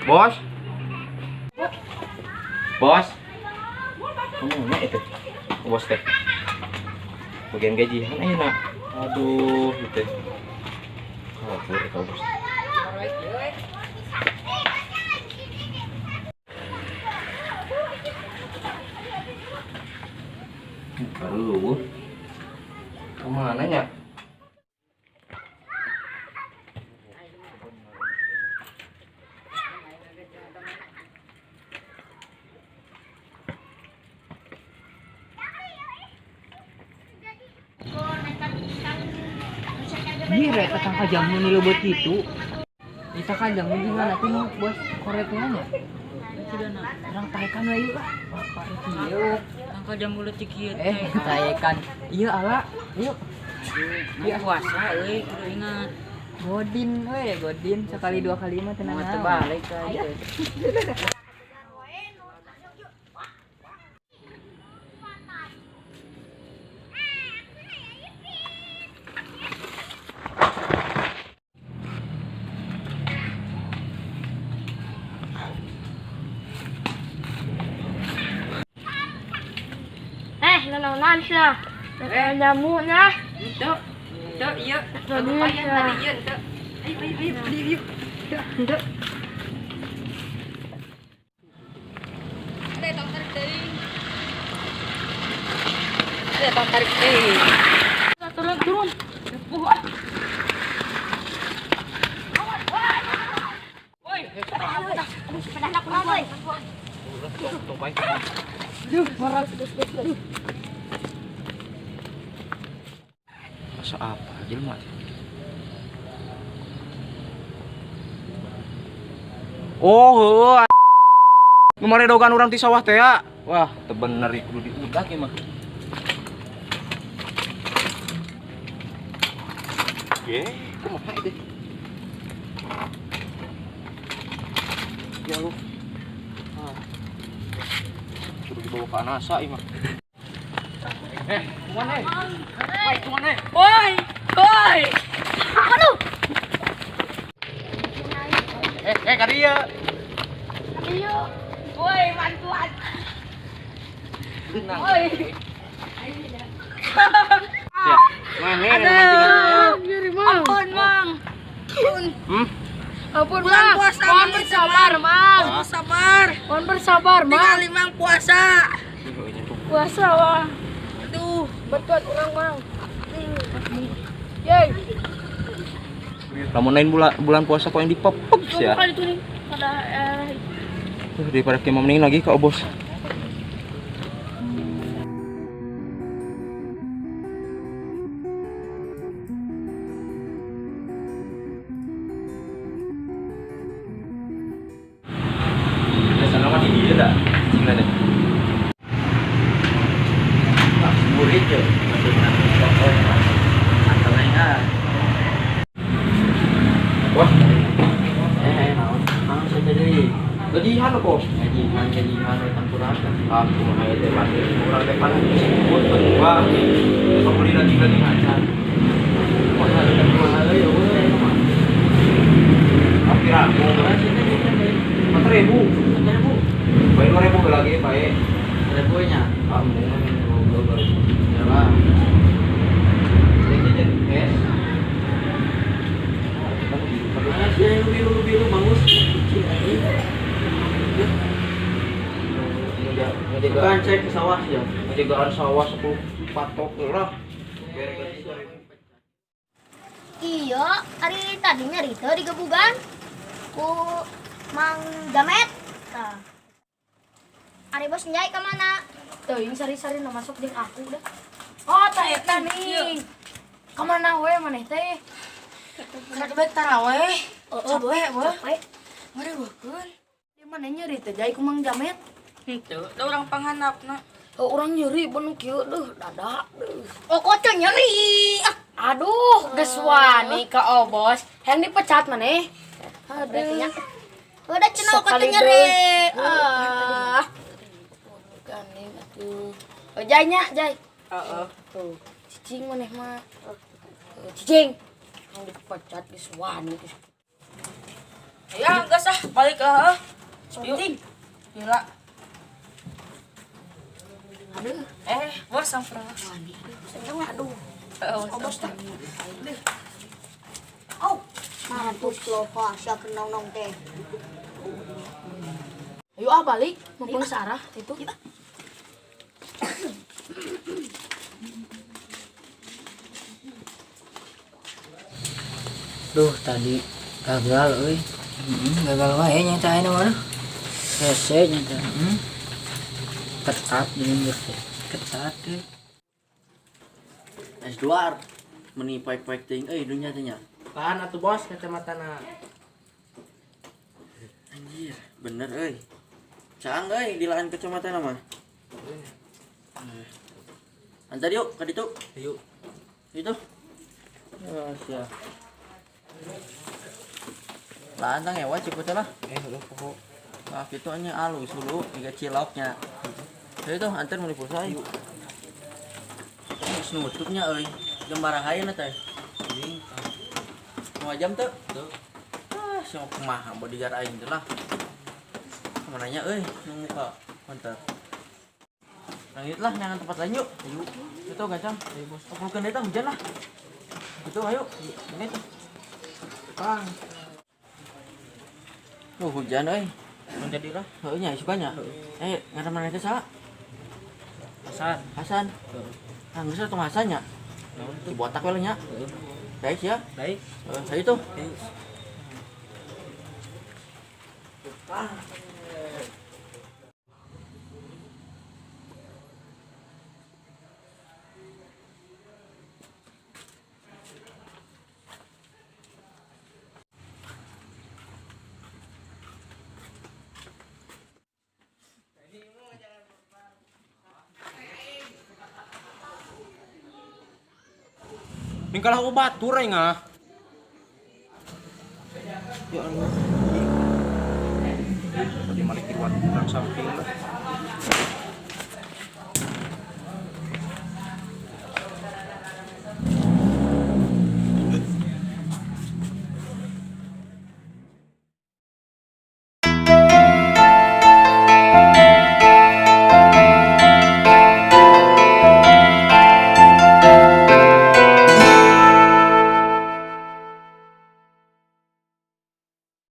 Bos. Bos. Mana itu? Bos teh. Bagian gajian ayeuna. Aduh, gitu. Kabur eta bos. Baru. Kemana nya? Iya, eta tangka jamu nu leubeut kitu. Eta kan jamu gimana tuh nu bos koretnya nya? Urang taekan we yuk lah. Bapak kieu. Tangkal jambu leutik ieu Eh, teh. taekan. Ieu ala, yuk. Iya puasa euy, kudu ingat. Godin we, godin sekali dua kali mah tenang. Mau terbalik ka ieu. Eh, nanaonan sia. Tangkal jamu nya. Henteu. Henteu ieu. Godin Lumayan sia. tadi ieu henteu. Ayo ayo ayo beli yuk. Henteu henteu. Teh tong tarik teuing. Teh tong tarik teuing. Turun, turun. Sepuh ah. Woi, Aduh, sepeda aku euy. Duh, marah. Masa apa jelema teh? Oh, heueuh. Nu maredogan urang ti sawah teh ya. Wah, teu bener ieu kudu diudag ieu mah. Ye, kumaha ieu teh? Ya lu. Ah. Kudu dibawa ke Anasa ieu mah. Eh, kumaha eh? Woi, kumaha eh? woi, woi. Aduh. Eh, eh, ka dieu. Iya. Woi, bantuan. Tenang. Woi. Ya, mana nu mancingan Nyeri, Mang. Ampun, Mang. Ampun, Bulan Mang. puasa, Mohon Mang, bersabar, Mang. Sabar. Mohon bersabar, Mang. Tinggal limang puasa. Puasa, Mang. Aduh. Bantuan orang, Mang. Yeay. Lamun lain bulan puasa kok yang dipepek Tunggu ya. kali itu nih. Pada Daripada kemah mending lagi ke bos. Biasana mah di dieu da. Cingna teh. Ah, murid ye. Bos, Eh, naon? Naon saja deui. gajian kok. Gajihan, gajihan we tangkurakan. Ah, kumaha ieu teh pan urang teh pan sebut wah. Sok beli lagi-lagi acan. Kumaha teh kumaha euy eueuh. Ah, pira? 4.000. 4.000. Bae 2.000 lagi bae. Ribu nya. Ah, mendingan 2.000. Ya lah. Ini jajan es. Mana sih yang biru-biru bagus? Kecil aja. Bukan cek ke sawah ya. Penjagaan sawah 10 patok lah. Iya, ari tadi nyari teu digebugan ku Mang Jamet. Tah. Ari bos nyai ka mana? Teuing sari-sari nu masuk jeung aku dah. Oh, tah eta nih. Ka mana we maneh teh? Karek bae taraweh. Capek we. Capek. Ngariweukeun. Di mana nyeri teh jai ku Mang Jamet? Henteu, da urang panghandapna. Oh, urang nyeri bener kieu deuh dada deuh. Oh, kocok nyeri. Ah, Aduh, geus wani ka Obos. Hayang dipecat maneh. Aduh. Udah cenah kocok Sekali nyeri. deui. Ah. Gandeng atuh. Oh, Jai nya, Jai. Heeh. Tuh, cicing maneh mah. Oh, cicing. Hayang dipecat geus wani geus. Ya, geus ah, balik ah. Yuk. Gila. Aduh, Eh, bos sampra. seneng aduh. Heeh, bos. Obos tah. Au. Mampus lopa sia kenong-nong teh. Ayo ah balik, mumpung searah itu. Duh, tadi gagal euy. Gagal wae nya teh ayeuna mah. Hese nya teh. Ketat jeung teh. Ketat euy. Es luar. Meni poek-poek teuing euy dunya teh nya. Tahan atuh bos kacamatana. Anjir, bener euy. Caang euy di lahan kecamatan mah. Antar yuk ka ditu. Ayo. Itu. Ya, sia. Lah antang ewa cik lah. Eh, lu pokok. Nah, kitu nya alus dulu iga ciloknya. Ayo tuh antar meuli pulsa yuk. Geus nutupnya euy. Jam baraha teh? Mau jam teu? Teu. Ah, sia kumaha bodyguard aing teh lah. Kemana nya euy nu muka konter. Lanjut lah nyangan tempat lain yuk. Ayo. Itu gacang. Ayo bos. Pelukan eta hujan lah. Itu ayo. Ini tuh. Kang, Duh hujan euy. mun jadi lah. Heuh nya isukanya. Eh, ngaran mana teh saha? Hasan. Hasan. Ah, geus tong Hasan nya. Naon Di botak we lah nya. Baik ya. Baik. Hayu tuh. Ning kalah ku batur aing ah. Ya Allah. Tadi malik liwat kurang samping lah.